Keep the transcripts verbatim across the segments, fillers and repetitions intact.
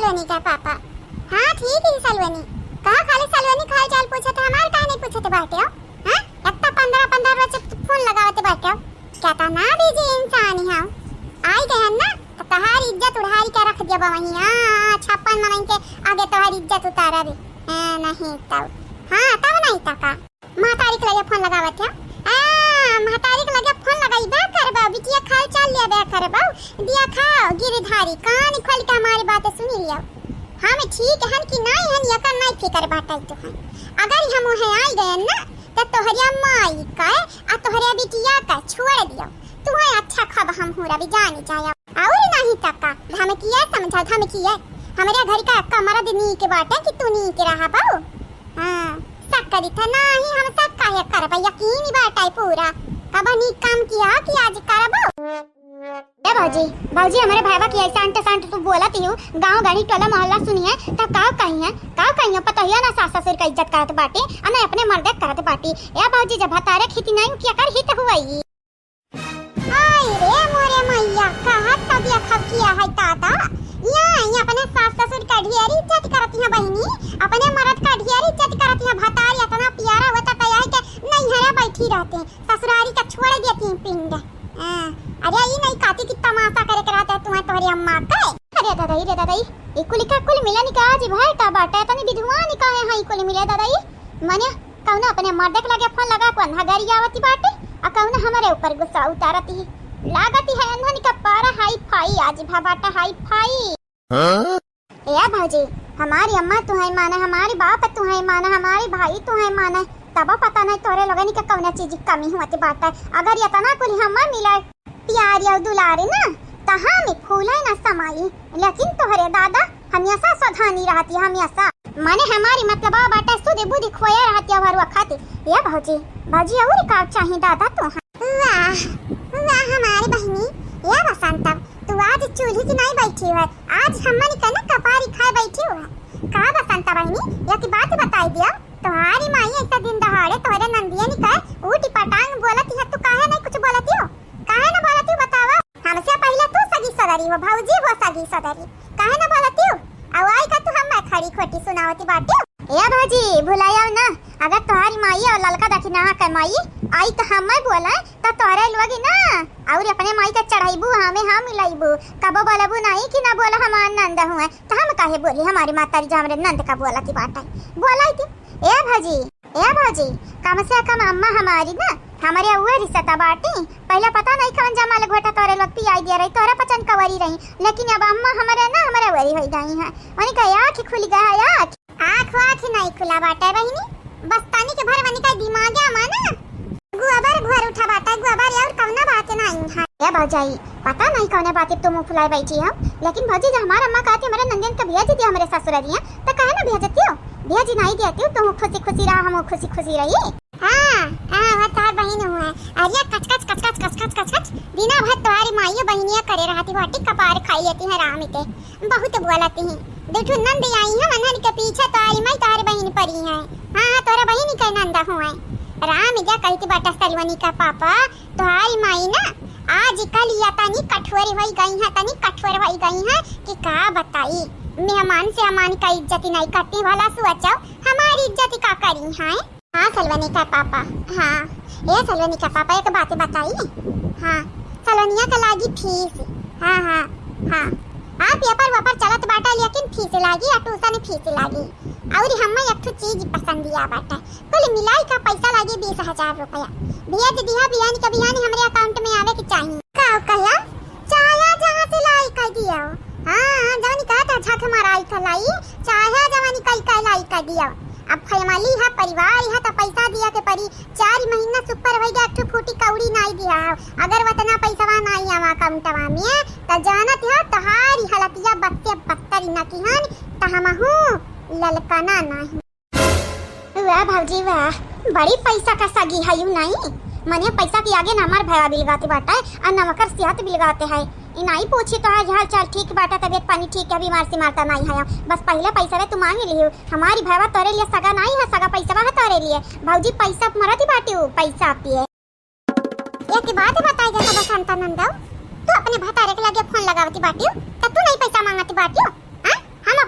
सलोनी का पापा। हाँ, ठीक है सलोनी। कहा खाली सलोनी का हाल चाल पूछत है, हमार काहे नहीं पूछत बाटे हो? हाँ, एक तो पन्द्रह पन्द्रह रोज फोन लगावत बाटे हो। केतना बिजी इंसान है। आई गए ना, तो तोहार इज्जत उड़ारी के रख दिया वहीं। हाँ, छप्पन मनन के आगे तोहार इज्जत उतारा भी। हाँ, नहीं तब। हाँ, तब नहीं तो का। महतारी के लगे फोन लगावत है। आ, महतारी के लगे फोन लगाइबे करबो, बिटिया खाल चाल लेबे करबो। दिया खाओ, गिरधारी, कान खोल के हमारी बातें सुन लियो। हम ठीक हन कि नहीं हन, एकर नहीं फिकर बाटे तुहन। अगर हम वहाँ आई गए ना, तो तोहरे माई का आ तोहरे बिटिया का छोड़ दियो। तुहन अच्छा खब हम हुरा भी जानी जाया। और नहीं तका, धमकिया समझा, धमकिया। हमरे घर का अक्का मरद नीक बाटे कि तू नीक रहा बाऊ। हाँ, शक करी था, नाही हम शक काहे करब, यकीन बाटे पूरा। कब नीक काम किया कि आज करब। ए भौजी, भौजी, हमरे भाईवा की ऐसा अंट संट तू बोलत हियो, गाँव गढ़ी टोला मोहल्ला सुनिए, त का कहिए, का कहिए, पतोहिया ना सास ससुर का इज्जत करत बाटी, आ ना अपने मर्दे करत बाटी। ए भौजी, जब भतारे खिती नहीं किया कर हित हुई। हाय रे मोरे मैया, कहत तो देखब किया है दादा। या, या अपने सास ससुर का ढेर इज्जत करती है बहिनी, अपने मर्द का ढेर इज्जत करती है। भतार इतना प्यारा होता तो यही के नैहरा बैठी रहते, ससुरारी का छोड़ देती पिंड। हाँ, अरे ई नहीं कहती कि तमाशा करे के रहते तुम्हें तोहरी अम्मा के। अरे दादा, रे दादा, ई कुल का कुल मिलन का आज भय का बाटे, तनी विधवान का है ई कुल मिले दादा ई। मने कौनो अपने मर्दे के लगे फोन लगा, कौन हगरी आवती बाटे, आ कौनो हमरे ऊपर गुस्सा उतारती है। लागती है अनहन का पारा हाई फाई, आज भा बाटा हाई फाई। हाँ? ए भौजी, हमारी अम्मा तुहै माने, हमारी बाप तुहै माने, हमारी भाई तुहै माने, तबो पता नहीं तोहरे लोगन के कौनो चीज की कमी होती बाटे। अगर इतना कुल हम्मा मिले, प्यारी और दुलारी ना, त हम फूले ना समाई, लेकिन तोहरे दादा हमेशा सावधानी रहती, हमेशा। माने हमारी मतलब बाटे सुधी बुद्धि खोए रहती है हर वक्त। ये भौजी, भौजी और का चाही दादा तो? वाह, वाह हमारी बहिनी, ये बसंत, तू आज चूल्ही की नहीं बैठी है, आज हमन के ना कपारी खाए बैठी है। का बसंत बहिनी, एक बात बताई दियो, तुम्हारी माई एक दिन दहाड़े तोहरे नंदिया निकाय ऊटी पटांग बोलती है, तू काहे नहीं कुछ बोलती हो? काहे ना बोलती हो बतावा? हमसे पहले तू सगी सदरी हो, भौजी हो सगी सदरी, काहे ना बोलती हो? अब आई का तू हम खड़ी खोटी सुनावती बाटी हो? ए भौजी, भुलाया ना, अगर तुम्हारी माई और ललका दखिना के माई आई तो हम मैं बोला तो तोहरे लोगी ना, और अपने माई के चढ़ाईबू, हमें हम मिलाईबू, कबो बोलबू नहीं कि ना बोला हमार नंद हुए, तो हम काहे बोली, हमारी मातारी जो हमरे नंद का बोलती बाटे, बोलाई थी। ए भौजी, ए भौजी, कम से कम अम्मा हमारी ना, हमरे उहे रिश्ता बाटी। पहले पता नहीं कौन जमाल घोटा तोरे लोग पियाई दिया रही, तोहरे पचन कवरी रही, लेकिन अब अम्मा हमरे ना, हमरे वरी होई गई हैं। उन्हीं का आँख खुल गया है, आँख। आँख वाँख नहीं खुला बाटे बहिनी, बस तनी के भर वनी का दिमाग आमा ना, गोबर घोर उठा बाटे, गोबर और कौना बात नहीं है। ए भौजाई, पता नहीं कौने बात तू मुँह फुलाए बैठी हो, लेकिन भौजी, जब हमार अम्मा कहती हमरे नंदियन के भेज दिया हमरे ससुररिया, तो काहे ना भेजती हो? भेज नहीं देती हो, तुम खुशी खुशी रहा, हम खुशी खुशी रही। हाँ, हाँ, वह तोहार बहिन हुआ है। अरे कच कच, कच कच, कच कच, कच कच, दिना भर तोहारी माइयो बहिनिया करे रहती, बाटी कपार खाई लेती है राम इते। बहुत बोलती हैं। दू ठो नंद आई हैं, उन्हन के पीछे तोहारी माई तोहारी बहिन पड़ी हैं। हाँ, हाँ, तोहरा बहिन के नंद हुए। राम जा कहती बाटा सलवनी का पापा, तोहारी माई ना आजकल या तनी कठोर होई गई हैं, तनी कठोर होई गई हैं कि का बताई। मेहमान से हमान का इज्जत नहीं करती, भला सोचो हमारी इज्जत का करी हैं। हाँ सलवनी का पापा, हाँ। ए सलवनी का पापा, एक बात बताई। हाँ, सलवनिया के लागी फीस। हाँ, हाँ, हाँ। हाँ, पेपर वेपर चलत बाटा, लेकिन फीस लागी, आ ट्यूशन फीस लागी। और हमें एक ठो चीज पसंद आ बाटा, कुल मिलाई का पैसा लागी बीस हजार रुपया। भेज दिया बिहान के बिहान, हमरे अकाउंट में आवे के चाहिए। का कहला? चाहे जहाँ से लाई कर दियो। हाँ, हाँ, जवन कहत है झक माराई का लाई, चाहे जवन कई का लाई कर दियो। अब फैमिली है, परिवार है, तो पैसा दिया के पड़ी। चार महीना से ऊपर हो गया, एक ठो फूटी कौड़ी नाई दिया है। अगर वतना पैसवा नाई आवा अकाउंटवा में, तो जानत है तोहारी हालतिया बत्ते बत्तर न किहन, तो हमहू ललकना नहीं। वाह भौजी वाह, बड़ी पैसा का सगी है यू नहीं। मने पैसा के आगे ना हमार भैया बिलगाते बाटे, आ ना ओकर सेहत बिलगाते है। ई नहीं पूछी तो आज हाल चाल ठीक बाटे, तबीयत पानी ठीक है, बीमार सीमार तो नहीं है। बस पहले पैसा रे तू मांग लियो। हमारी भैया तोरे लिए सगा नहीं है, सगा पैसा है तोरे लिए। भौजी पैसा मरती बाटी हूँ, पैसा पिए। एक बात बताई देता बसंता नंदऊ, तू अपने भतारे के लगे फोन लगावती बाटियो, त तू नहीं पैसा मांगती बाटियो? हाँ? हम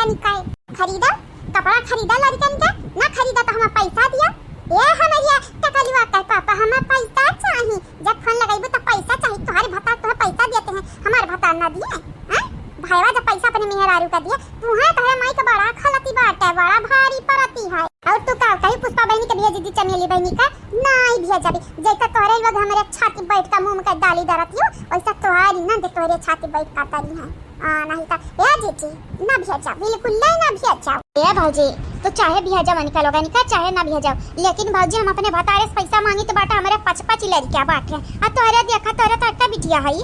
निकाय खरीदा, कपड़ा खरीदा लड़कन के, ना खरीदा तो हमार पैसा दिया। ए हमरिया टकलुआ के पापा, हमार पैसा चाही। जब फोन लगइबू तो पैसा चाही, तोहरे भतार तोहे पैसा देते हैं, हमार भतार ना दिए, हैं? भाईवा जब पैसा अपने मेहरारू का दिए, तुहे तोहरे माई के बड़ा खलती बाटे, बड़ा भारी परती है। और तू का कही पुष्पा बहिनी के भेज दी, चमेली बहिनी का, नाहीं भेजबी। जैसे तोहरे लोग हमरे छाती बैठ का मुंह में डाली दरत हो, वैसे तोहारी नंद तोहरे छाती बैठ का तरी है। आ, नहीं तो, ए जीजी, ना भेजा, बिल्कुल ले ना भेजा। ए भौजी, तू चाहे भेजा वनिका लोगन का, चाहे ना भेजा, लेकिन भौजी हम अपने भतारे से पैसा मांगी तो बाटा, हमरे पच पच लड़किया बाटे। आ तोहरे देखा, तोहरे तो एकटा बिटिया है,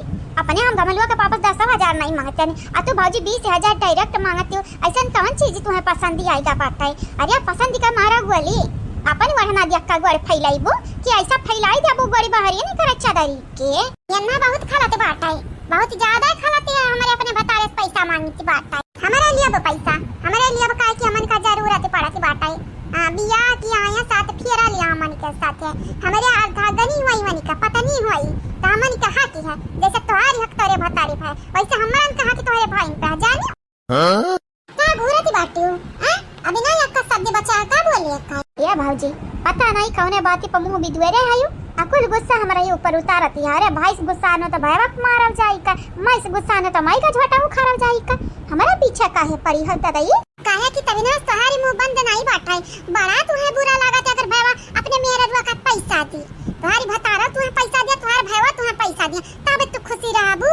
अपने हम गमलुआ के पापा दस हजार नहीं मांगते हैं, आ तू भौजी बीस हजार direct मांगती हो। ऐसन कौन चीज तुम्हें पसंद आएगा बाटे? अरे पसंद का मारा गोली, अपन ओढ़ना देख का गोड़ फैलाइबू कि ऐसा फैलाई देबू गोड़ी बहरिए नहीं करे चदरी के। एन्ना बहुत खलत बाटे, बहुत ज्यादा खलत है, हमरे अपने भतारे से पैसा मांगी थी बाटे। हमरे लिए वो पैसा, हमरे लिए वो काहे कि हमन का जरूरत पड़त बाटे। हाँ, बियाह की आया साथ फेरा लिया हमन के साथे। हमरे अर्धागनी होई वनिका पत्नी होई, तो हमन के हक है, जैसे तोहारी हक तोरे भतारी पे, वैसे हमन के हक तोरे भाई पे, जानी? हाँ? का घूरत बाटू? हाँ? अभी ना एक शब्द बचा, का बोले का? ए भौजी, पता नहीं कौने बाती पर मुंह बिदुएरे हयू, आ कुल गुस्सा हमरा ही ऊपर उतारती है। अरे भाई से गुस्सा आनो तो भैया के मारल जाई का, माई से गुस्सा आनो तो माई का झोटा उखाड़ल जाई का। हमरा पीछे काहे पड़ी हो ददई? काहे कि तभी ना तोहारी मुंह बंद नहीं बाटे, बड़ा तुहे बुरा लागत अगर भैया अपने मेहररुआ का पैसा दी, तोहारी भतारा तुहे पैसा दिया, तोहार भैया तुहे पैसा दिया, तब तू खुशी रहबू।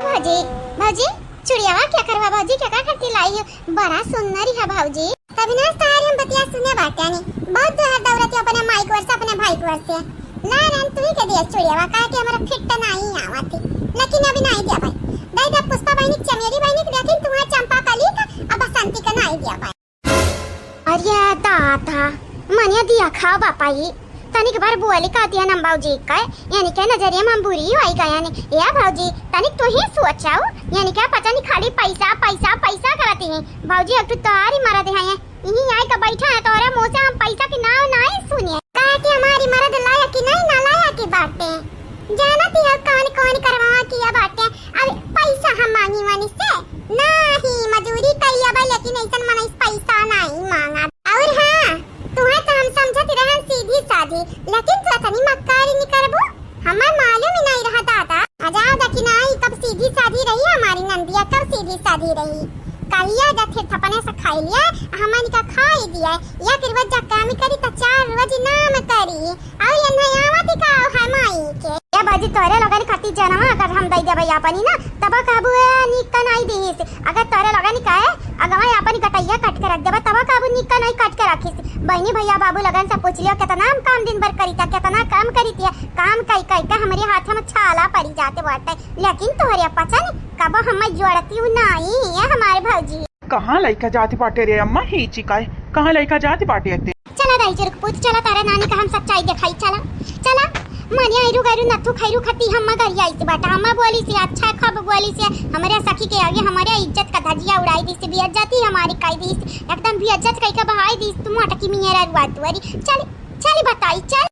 भौजी, भौजी, चुड़ियावा क्या करवा भौजी, क्या का करती लाई हो? बड़ा सुंदर है भौजी। तभी ना सारी हम बतिया सुने बाटे नी। बहुत जोहर दौड़ती अपने माई के ओर से, अपने भाई के ओर से। ला रहन तू ही के दिया चुड़ियावा, काहे कि हमरा फिट नहीं आवत थी। लेकिन अभी नहीं दिया भाई। दे दे पुष्पा बहिनी, चमेली बहिनी के, लेकिन तुम्हारा चंपा कली का, अब बसंती का नहीं दिया भाई। अरे दादा, मनिया दिया खाओ बापा ई। तनिक भर बुआली का दिया नम बाबूजी का, यानी के नजरिया में हम बुरी हो आई का, यानी, ए बाबूजी, तनिक तू ही सोचाओ, यानी क्या पता नहीं खाली पैसा, पैसा, पैसा करती हैं। बाबूजी, अब तू तोहारी मरद है, यहीं आई का बैठा है, तोरे मुंह से हम पैसा के नाम नहीं सुने। काहे कि हमारी मरद लायक की नहीं, ना लायक की बाटे। जानती हो कौन कौन करवा किया बाटे। अब पैसा हम मांगी वानी से नाही, मजूरी कई अब, लेकिन ऐसन मनई से पैसा नहीं मांगा। और हाँ, तुम्हें तो हम समझत रहन सीधी साधी, लेकिन तू इतनी मक्कारी नहीं करबू। हमें मालूम ही नहीं रहा दादा। अजाव दा कि नाई कब सीधी साधी रही हमारी नंदिया, कब सीधी साधी रही। कहिया जा फिर थपने से खाई लिया, हमन का खाई दिया। या फिर वो जक्का में करी तो चार रोज नाम करी। और ये नहीं आवत का है माई के। ए बाजी तोरे लोगन खातिर जनवा अगर हम दई देबै अपनी ना, तब कहबू ए नीक का नाई दीस। अगर तोरे लोगन कहे अगवा अपन गटैया काट के रख देबा, तब कहबू नीक का नाई काट के रखिस। बहनी भैया बाबू लोगन से पूछ लियो, कितना हम काम दिन भर करीता, कितना काम करीतिया, काम कई कई के हमरे हाथ में छाला पड़ी जाते बाटे, लेकिन तोहरे पचन कबो हम जोड़ती हूँ नाई है हमारे भौजी। कहाँ लइका जाति बाटे रे अम्मा, ही चिकाए, कहाँ लइका जाति बाटे अते? चला दाई चिरकपूत, चला तारा नानी का हम सच्चाई देखाई, चला, चला। मनिया आयरु गैरु नथु खैरु खती हम गरियाई से बाटा, हम बोली से अच्छा खब बोली से, हमरे सखी के आगे हमरे इज्जत का धजिया उड़ाई दी से, बेइज्जती हमारी कई दी से, एकदम बेइज्जत कई के बहाई दी से, तुम अटकी मियरा रुआ तुअरी। चली, चली बताई, चल।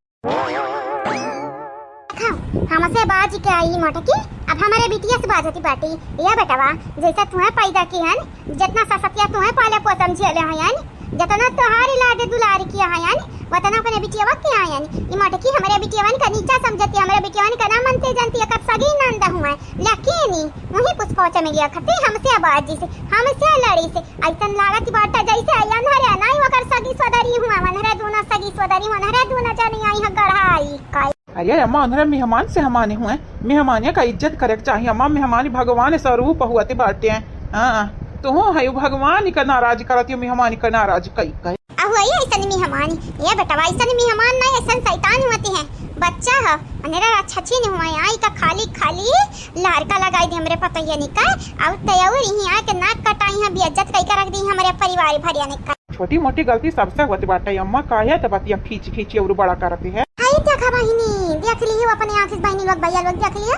देखा, हमसे बाज के आई मोटकी, अब हमरे बिटिया से बाजती बाटी। ये बेटवा, जैसे तुहें पैदा की हन, जितना ससतिया तुहें पाले पोसम झेले हैं, जतना तोहारी लाड दुलार किया है, वतना अपने बिटियावा के आयन। ई मोटकी हमरे बिटियावन का नीचा समझती, हमरे बिटियावन का ना मनते जानती, एकर सगी नंद हुआ। लेकिन ई वही पुष्पा चमेलिया खती हमसे बाजी से, हमसे लड़ी से, ऐसन लागत बाटा जैसे अनहरे नाई ओकर सगी सोदरी हुआ, अनहरे दूना सगी सोदरी हुआ, अनहरे दूना जानी आई है गढ़ाई का। अरे अम्मा, अनहरे मेहमान से हमाने हुए, मेहमानिया का इज्जत करे के चाहिए अम्मा, मेहमानी भगवान स्वरूप हुआ ते बाटे हैं। हाँ, तो हो है भगवान का नाराज करती हो, मेहमानी का नाराज कई कहे। अब वही ऐसन मेहमान, ये बेटवा ऐसन मेहमान नहीं, ऐसन शैतान होते हैं। बच्चा है, अनहरे अच्छा छीन हुआ, आई का खाली खाली लारका लगाई दे हमरे पतोहिया निका, और तैयार यहीं आके नाक कटाई है, बेइज्जत कई के रख दी हमरे परिवार भरिया निका। छोटी मोटी गलती सबसे होत बाटे अम्मा, काहे त बतिया खींच खींच और बड़ा करते हैं। हाय देखा बहिनी, देख ली हो अपने आँख से बहिनी लोग, भैया लोग देख लियो।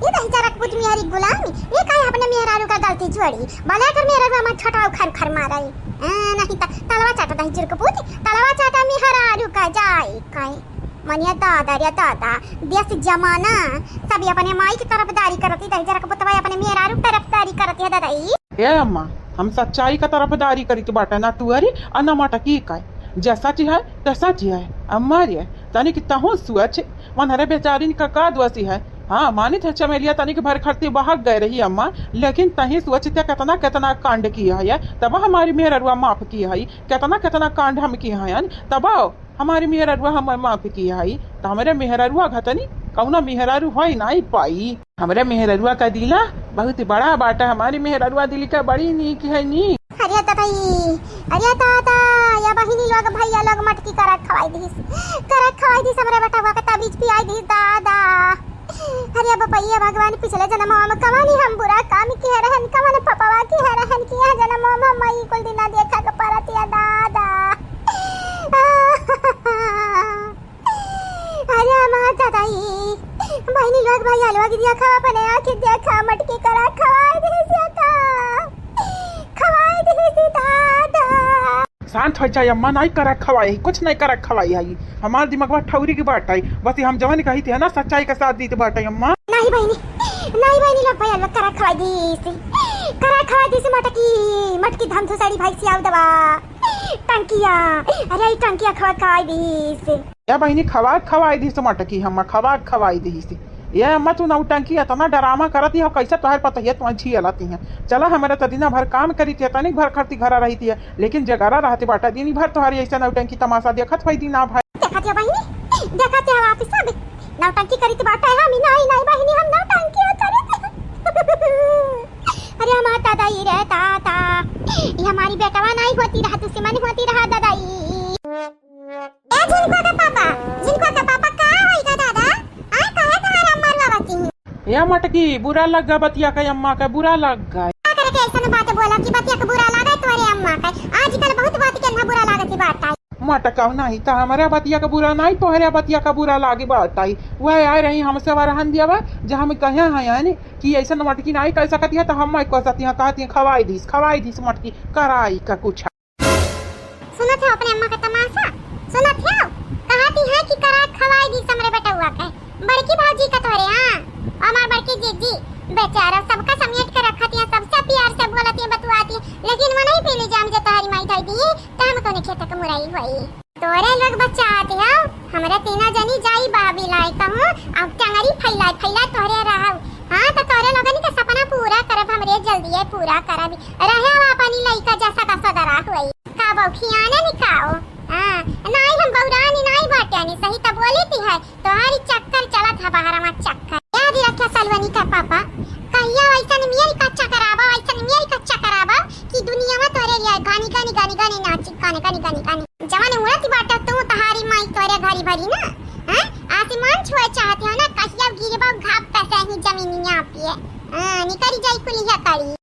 ये दही जरा कुछ मेहरी गुलामी, ये काहे अपने मेहरारू का गलती जोड़ी, भले अगर मेहरारू हमार छोटा उखर उखर मारे। आ, नहीं त तलवा चाटा दही चिरकपूत, तलवा चाटा मेहरारू का जाए काहे। मनिया दादा रे दादा, देश जमाना, सभी अपने माई की तरफदारी करती, दही जरा कपूतवा अपने मेहरारू की तरफदारी करती है दादा। ई ए अम्मा, हम सच्चाई का तरफदारी करित बाटे, ना तुअरी अउर ना मटकी का। जे सच है, त सच है। अम्मा रे, तनिक तहूँ सोच, मनहरे बेचारिन का का दोषी है? हाँ, मानित है चमेलिया तनिक भर खरती बहक गए रही अम्मा, लेकिन तहीं सोचते केतना केतना कांड किया है, तब हमारी मेहररुआ माफ किया है। केतना केतना कांड हम किया है, तब हमारी मेहररुआ हमें माफ किया है। त हमरे मेहररुआ घतनी कौनो मेहरारू होई नाई पाई। हमरे मेहररुआ का दिला बहुत बड़ा बाटा, हमारी मेहररुआ दिल का बड़ी नीक है नी। अरे दादा ई, अरे दादा, या बहिनी लोग, भैया लोग मटकी करक खवाई दिस, करक खवाई दिस हमरे बेटवा के, तबीज पियाई दिस दादा। अरे बपैया भगवान, पिछले जन्मवा में कवानी हम बुरा काम किहे रहन, कवन पपवा किहे रहन कि यह जन्मवा में हम ई कुल दिना देखा के परत या दादा। अरे हमार दादा ई, बहिनी लोग, भैया लोग, देखा अपने आँखी देखा, मटकी करक खवाई दिस या का, खवाई दिस दादा। शांत हो जाए अम्मा, नाई करक खवाई है, कुछ नाई करक खवाई है। हमार दिमगवा ठौरी की बात है, बस हम जवन कही थी ना, सच्चाई का साथ दीत बाटे अम्मा। नाई बहिनी, नाई बहिनी लोग, भैया लोग, करक खवाई दिस, करक खवाई दिस मटकी, मटकी धमधुसड़ी भाई सियाव दवा। टंकिया, अरे ई टंकिया खवा खवाई दिस। ए बहिनी, खवा खवाई दिस मटकी, हम खवा खवाई दिस। ए अम्मा, तू नौटंकी इतना डरामा करत ही हो, कैसे तोहर पतहिया तुम्हें झियलत ही हैं? चला, हमारे त दिना भर काम करी थी, तनिक भर खरती घरा रही थी, लेकिन जगरा रहती बाटा, दिन भर तोहरी ऐसे नौटंकी तमाशा देखत होई दिना भर। देखत हो बहिनी, देखत हो आप सब नौटंकी करी थी बाटा, हम नाई, नाई बहिनी, हम नौटंकी करी थी। अरे हमार दादा ई रे दादा, ई हमारी बेटवा नाई होती रहा, दुश्मन होती रहा दादा ई। ए झिनकुआ के पापा, झिनकुआ के पापा, का होई गा दादा? आ, काहे तोहार अम्मा रुआवती? ए मटकी, बुरा लग गा बतिया के, अम्मा के बुरा लग गा। का करे के ऐसन बात बोला कि बतिया के बुरा लागे तोहरे अम्मा के? आजकल बहुत बात के ना बुरा लागत ही बात आई। मटकाऊ, नाई त हमरे बतिया के बुरा नाई, तोहरे बतिया के बुरा लागे बात आई। वह आए रही हमसे वरहन दियावा, जे हम कहे हैं यानी कि ऐसन मटकी नाई कर सकती है, त हम मैं कर सकती हैं, कहती हैं, "खवाई दिस, खवाई दिस मटकी, कराई का कुछ।" सुनत हो अपने अम्मा का तमाशा? सुनत हो? कहती है कि करक खवाई दिस हमरे बेटउआ के। बड़की भौजी का तोहरे, हाँ। हमार बड़की जीजी बेचारा सबका समेट के रखत है, सबसे प्यार से बोलत है, बतुआत है, लेकिन वो नहीं पीली जाम जे तोहरी माई धई दी, त हम कौने खेत के मुरई होई। तोहरे लोग बचात हो, हमरे तीना जनी जाई बाबी लाई कहूँ, अब टंगरी फैलाए फैलाए तोहरे रहब। हाँ, त तोहरे लोगन के सपना पूरा करब, हमरे जल्दिए पूरा करब। रहे अब अपनी लइका जैसा का सदरा होई। का बौखियाने निकाओ? हाँ, नाई हम बौरानी नाई बाट्यानी, सही त बोली ती है, तोहारी चक्कर चलत है बहरवा चक्कर। याद रखे सलवनी का पापा, कहिया वैसन मियर का चक्कर आवा, वैसन मियर का चक्कर आवा कि दुनिया में तोरे लिए गानी, गानी, गानी, गानी नाची, गाने, गानी, गानी, गानी। जवन उड़त बाटा तू, तोहारी माई तोरे घरी भरी ना, हैं? आसमान छुए चाहती हो ना, कहिया गिरबा घाप पे से ही जमीनिया पिए। हाँ, निकरी जाई कुलिया करी।